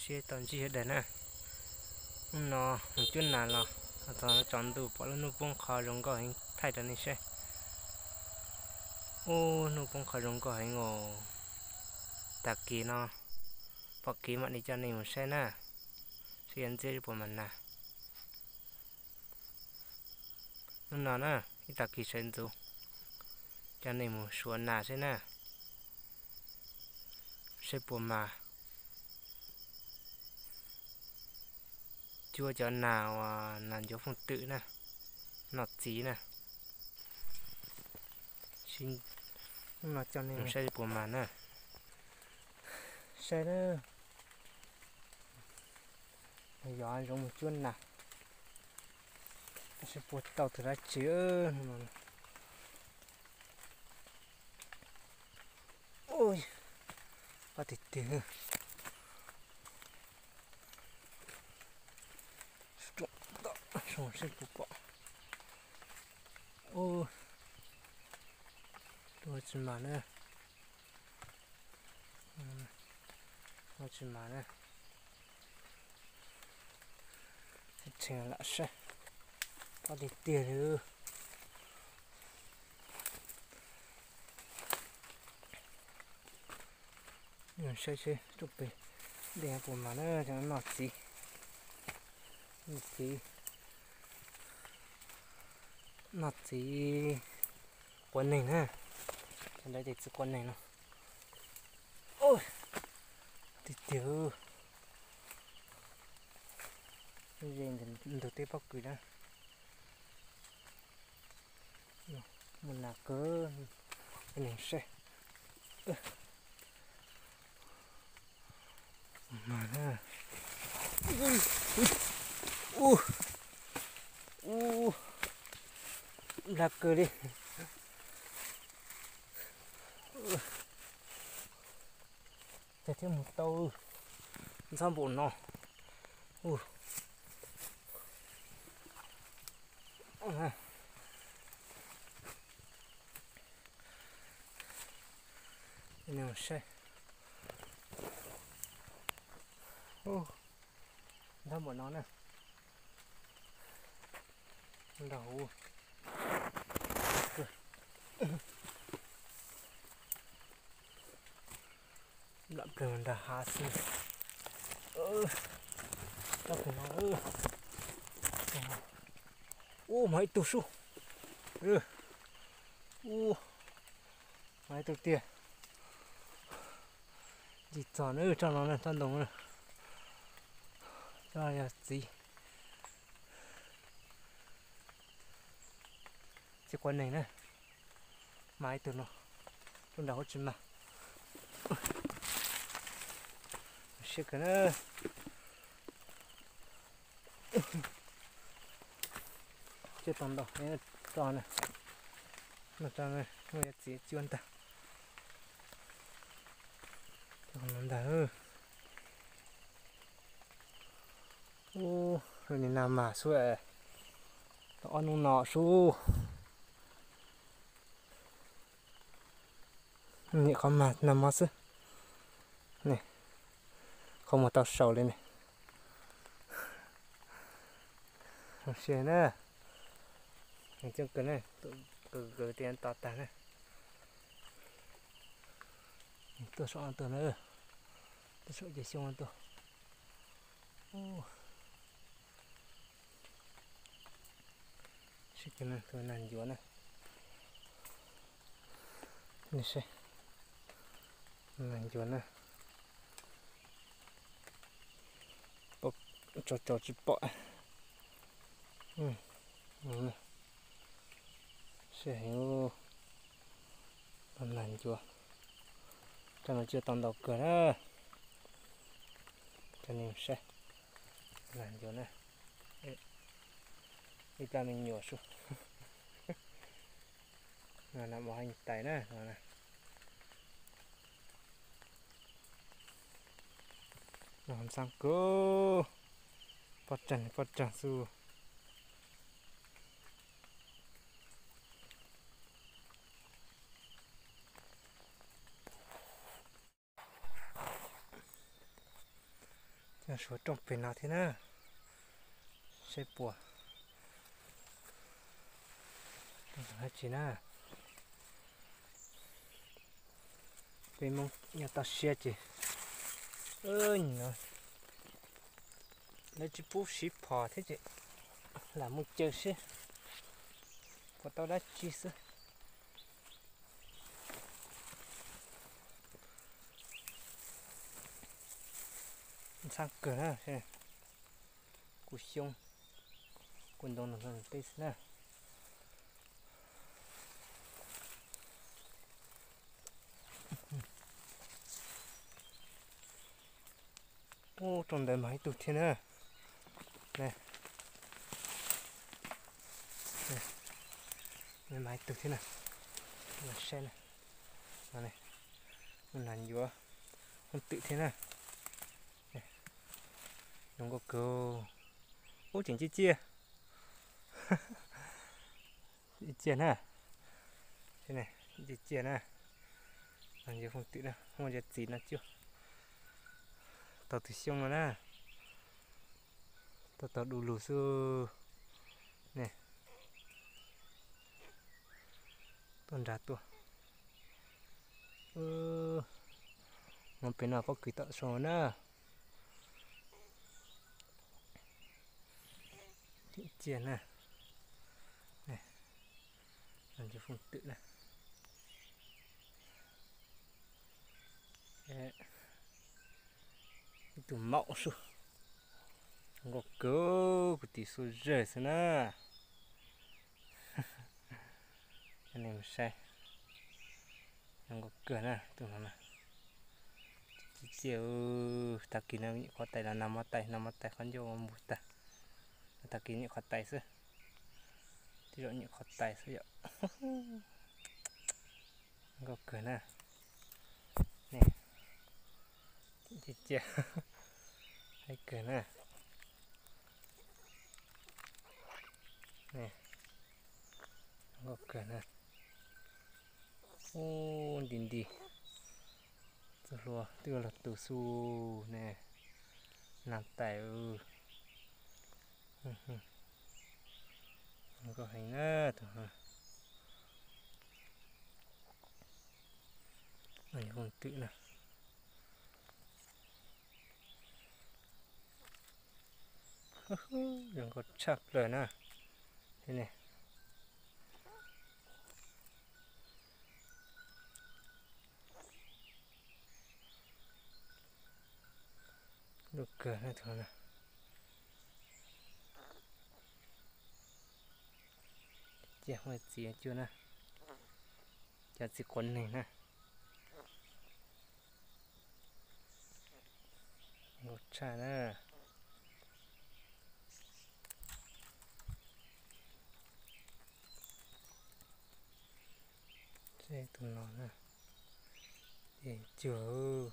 Seb tau ntsib sawv daws na. Hnub no mus cuab nas los, txog tsaus ntuj pom lub hnub poob qho zoo nkauj heev, thaij rau nej saib. Ub, hnub poob qho zoo nkauj heev os. Tag kis no pom kev mam li coj nej mus saib na, saib yuav ntxiab puas mas nas. Hnub no na, ib tag kis sawv ntxov coj nej mus suav nas saib na, saib puas mas cuab cov nas uas nas ncuav fooj twm na, noj txiv na. Hnub no coj nej mus saib puas mas na. Saib na, yog zoov mus cuab nas, saib puas tau tus dab tsi. Ub, qab tiag tiag. Seb puas pom. Ub, tua tsis mas na. Tua tsis mas na. Tseem lam saib, qab tiag tiag li. Saib seb rooj pem dej puas mas na, cov no noj txiv, noj txiv, noj txiv quav neeg na, cov ntawd ces txiv quav neeg no. Tiag tiag, ze ntug teb pob kws na. Mus nas kawg, neeg saib. Ub, ub, nplag kawg li. Ces thiaj mus tau ntxhab npaum no. Saib, ntxhab npaum no na, nrog huv, lam plawg nrog hav xwb. Ub, mas ib tug sub. Ub, mas ib tug tiag. Ntsis txog na, tsob no na, tsob ntoo na. Tsob yog txiv, txiv quav neeg na. Mas ib tug no, rau nram hauv tsis mas. Siab kawg na. Coj tau ntau, tso na. Noj tso, noj yuav txiv cuab ntag. Coj ntag. Ub, nim no mas xub, tau ob hnub no xub. Nim qhov mag nag hmo xwb, qhov muag tau saus li ne. Zoo siab na, coob kawg na, kawg kawg tias to tag na. Tuaj saum no tuaj na, tuaj saum ceg xyoob no tuaj. Sib kawg na, tus nas ncuav na. Nej saib, nas ncuav na. Tso tso tsis pom. Siab heev, nas ncuav. Rau no coj tau ntau kawg na. Coj nej saib, nas ncuav na. Ib plab me nyuam sub. No na, mos haj tais na no. No ntxhab kawg, pob rag pob rag xwb. Suav rooj pem no thiab na, saib puas dab tsi na. Peb Hmoob nyob toj siab ces, no, lawv tsis pub siv phom thiab ces lam mus caw seb puas tau dab tsi xwb. Ntxhab kawg na, kuv xyoob, kuv ntoo no tej xwb na. Ub, rooj ntawd mas ib tug thiab na. Mas ib tug thiab na. Saib na, no, nas yuav hooj twm thiab na. Zoo nkauj kawg. Ub, tseem ciaj ciaj. Ciaj ciaj na. Ciaj ciaj na. Nas yuav hooj twm na, muaj cov txiv no cuag tau tus xyoob no na. Tau tau du lug xwb ne. Tuaj nrad tuaj. Mus pem no pob kws tom zoo na. Ciaj na. Nas yuav hooj twm na. Ib tug maum sub. Zoo nkauj kawg, kuv tis xuab zawg xwb na. Coj nej mus saib. Zoo nkauj kawg na tus no na. Ciaj ciaj. Tag kis no nyuam qhuav tais los nag hmo tais, nag hmo tais qhov ncauj mus tag. Tag kis nyuam qhuav tais xwb. Tej zaum nyuam qhuav tais xwb yom. Zoo nkauj kawg na. Ciaj ciaj. Haib kawg na. Zoo nkauj kawg na. Ub, nti nti. Txoj hlua twb los tus xu ne. Nag tais. Zoo nkauj heev na tus. Hooj twm na. Zoo nkauj tshaj plaws na. Thiab ne. Lub kawg na tus no. Ciaj huaj txiv cuag na. Cov txiv quav neeg na. Nkauj tshaj na. Tus no na. Cuag.